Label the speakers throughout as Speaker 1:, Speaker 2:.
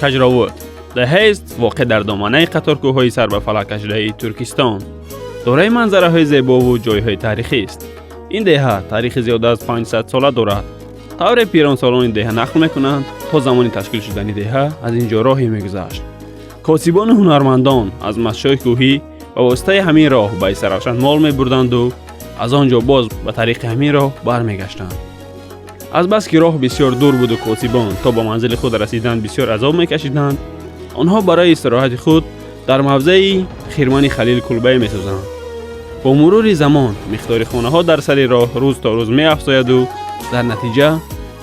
Speaker 1: Каҷровуд деҳаест, воқеъ дар доманаи қаторкӯҳҳои сар ба фалак кашидаи Туркистон. Дораи манзараҳои зебову ҷойҳои таърихист. Ин деҳа таърихи зиёда аз 500 сола дорад. Тавре пиронсолони деҳа нақл мекунанд, то замони ташкил шудани деҳа аз ин ҷо роҳе мегузашт. Косибону ҳунармандон аз Мастчои кӯҳӣ ба воситаи ҳамин роҳ ба Истаравшан мол мебурданду аз он ҷо боз ба тариқи ҳамин роҳ бармегаштанд. Азбаски роҳ бисёр дур буду косибон то ба манзили худ расидан бисёр азоб мекашиданд, онҳо барои истироҳати худ дар мавзеи Хирмани Халил кулбае месозанд. Бо мурури замон миқдори хонаҳо дар сари роҳ рӯз то рӯз меафзояду дар натиҷа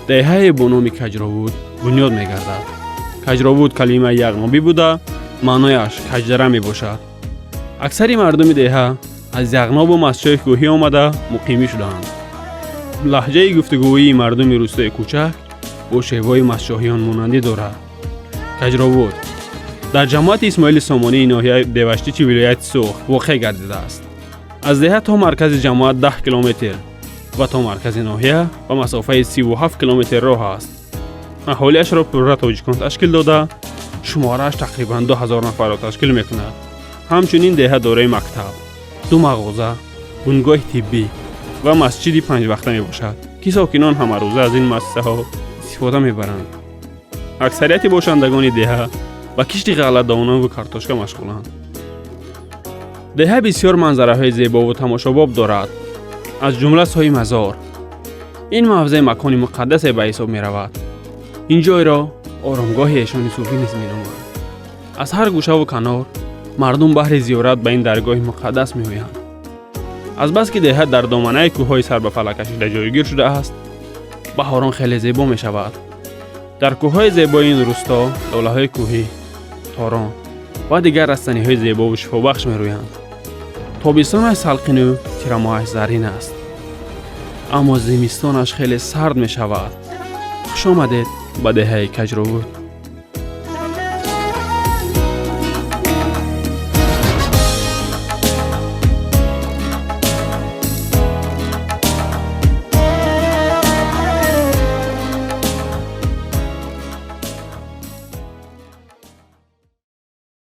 Speaker 1: деҳае бо номи Каҷровуд бунёд мегардад. Каҷровуд калимаи яғнобӣ буда, маънояш каҷдара мебошад. Аксари мардуми деҳа аз Яғнобу Мастчои кӯҳӣ омада муқимӣ шудаанд. Лаҳҷаи гуфтугӯии мардуми рӯстои кӯчак бо шевои мастчоҳиён монандӣ дорад. Каҷровуд дар ҷамоати Исмоили Сомонии ноҳияи Деваштичи вилояти Суғд воқеъ гардидааст. Аз деҳа то маркази ҷамоат 10 километр ва то маркази ноҳия ба масофаи 37 километр роҳ аст. Аҳолиашро пурра тоҷикон ташкил дода, шуморааш тақрибан 2000 нафарро ташкил мекунад. Ҳамчунин деҳа дораи мактаб, ду мағоза, бунгоҳи тиббӣ ва масҷиди панҷвақта мебошад, ки сокинон ҳамарӯза аз ин муассисаҳо истифода мебаранд. Аксарияти бошандагони деҳа ба кишти ғалладонаву картошка машғуланд. Деҳа бисёр манзараҳои зебову тамошобоб дорад, аз ҷумла сои Мазор. Ин мавзеъ макони муқаддасе ба ҳисоб меравад. Ин ҷойро оромгоҳи эшони суфӣ низ меноманд. Аз ҳар гӯшаву канор мардум баҳри зиёрат ба ин даргоҳи муқаддас меоянд. Азбаски деҳа дар доманаи кӯҳҳои сар ба фалак кашида ҷойгир шудааст, баҳорон хеле зебо мешавад. Дар кӯҳҳои зебои ин рӯсто лолаҳои кӯҳӣ, торон ва дигар растаниҳои зебову шифобахш мерӯянд. Тобистонаш салқину тирамоҳаш заррин аст, аммо зимистонаш хеле сард мешавад. Хуш омадед ба деҳаи Каҷровуд.